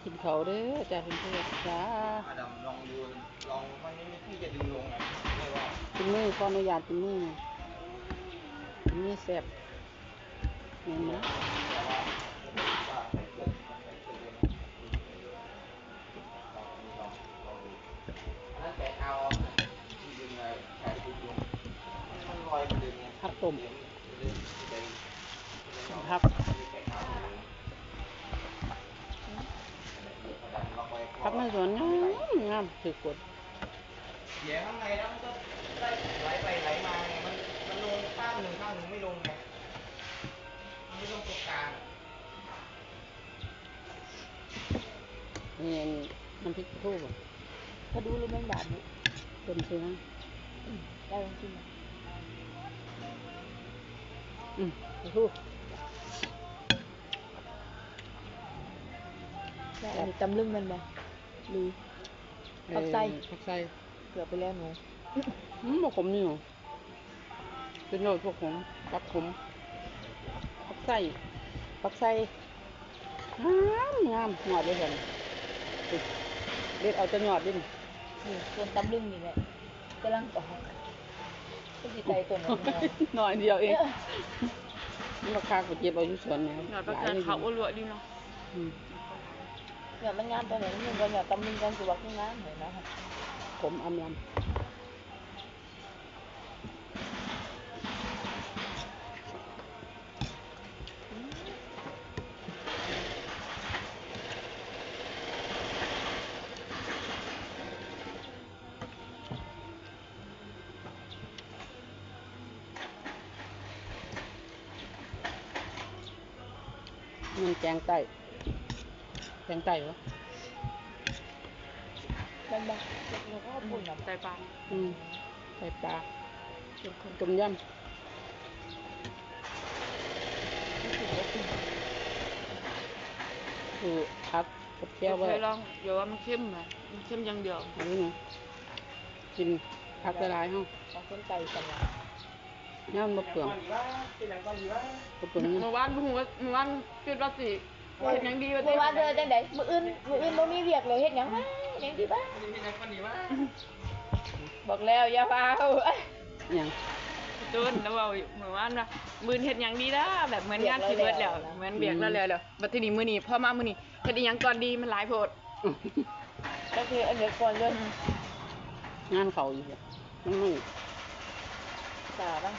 ກິນເຂົ້າເດີຈ້າເພື່ອນໆ ຈ້າ. ອາດຳລອງຢູ່ ລອງ ມັນມີວິທີຈະດຶງລົງນະ ເລີຍວ່າ ກິນມື ຂໍອະນຸຍາດກິນມື ກິນມືແຊບ ແມ່ນນະ. ຜັກຕົ້ມ ຜັກ ຜັກໃນສວນງາມໆ ຖືກກົດ. ເສຍຂ້າງໃນແລ້ວມັນກໍໄຫຼໄປໄຫຼມາໄງ ມັນ ມັນລົງຂ້າງໜຶ່ງ ຂ້າງໜຶ່ງໄມ່ລົງໄງ ມັນໄມ່ລົງຕົງກາງ. ແມ່ນ ນ້ຳພລິກປາທູບໍ່? ປາດູຫຼືແມງດາບໍ? ຕົ້ມເສືອ ອືມ ໄດ້ລອງຊິມ ອືມ ປາທູ ແຊບ. ອັນນີ້ຕຳລຶງແມ່ນບໍ່? ຫຼື ເອີ ຜັກໄຊ ຜັກໄຊ ເກືອບໄປແລ້ວໜູ ອືມ ບໍ່ຂົມນີ້. ກິນໂລດ ພວກຂົມ ຜັກຂົມ ຜັກໄຊ ຜັກໄຊ ງາມໆ ຍອດເລີຍຫັ້ນ ເດັດເອົາແຕ່ຍອດເດ້ນີ້. ນີ້ ສ່ວນຕຳລຶງນີ້ແຫຼະ ກຳລັງອອກ ເພິ່ນຊິໄຕ່ຕົ້ນ ໜ້ອຍດຽວເອງ ເອີ ມັນບໍ່ຄັກ ໄປເກັບເອົາຢູ່ສວນແລ້ວ ຍອດຜັກເຂືອຂາວ ໂອ້ ລວກດີເນາະ ອືມ ຍອດມັນງາມຕອນນີ້ ມັນຍັງບໍ່ຍອດຕຳລຶງ ຕອນຊິອອກຄືງາມຫັ້ນນະ ຂົມອຳລຳ. ມັນແກງໃຕ້ ແກງໃຕ້ບໍ່? ແມ່ນບໍ່? ແລ້ວກໍເອົາປຸ້ນນຳ ໃສ່ປາ ອືມ ໃສ່ປາ ຕົ້ມຍຳ ຄືຜັກກັບແຈ່ວ ເຄີຍລອງ ຢ່າວ່າມັນເຄັມນະ ມັນເຄັມຢ່າງດຽວ ອັນນີ້ນະ ກິນຜັກຫຼາຍໆ ເຮົາ ຂອງຄົນໄກກັນລະ. ຍາມບໍ່ເປືອງ ບໍ່ເປືອງເງິນ ມື້ວານບໍ່ຮູ້ວ່າ ມື້ວານຄິດວ່າຊິເຮັດຫຍັງດີວ່າຕິ ມື້ວານເທື່ອຈັ່ງໃດ ມື້ອື່ນ ມື້ອື່ນບໍ່ມີວຽກເລີຍ ເຮັດຫຍັງວະ ເຮັດຫຍັງດີວະ ບອກແລ້ວຢ່າຟ້າວ ຫຍັງ ໂຕນລາວເວົ້າມື້ວານວ່າ ມື້ອື່ນເຮັດຫຍັງດີລະ ແບບເໝືອນງານຊິເບິດແລ້ວ ເໝືອນວຽກລາວແລ້ວ ແລ້ວບັດທີນີ້ມື້ນີ້ ພໍມາມື້ນີ້ ເຮັດອີ່ຫຍັງກ່ອນດີ ມັນຫຼາຍໂພດ ກໍຄືອັນດຽວກ່ອນເລີຍ ອືມ ງານເຂົ້າອີກ ມັນມື້ ສາບາ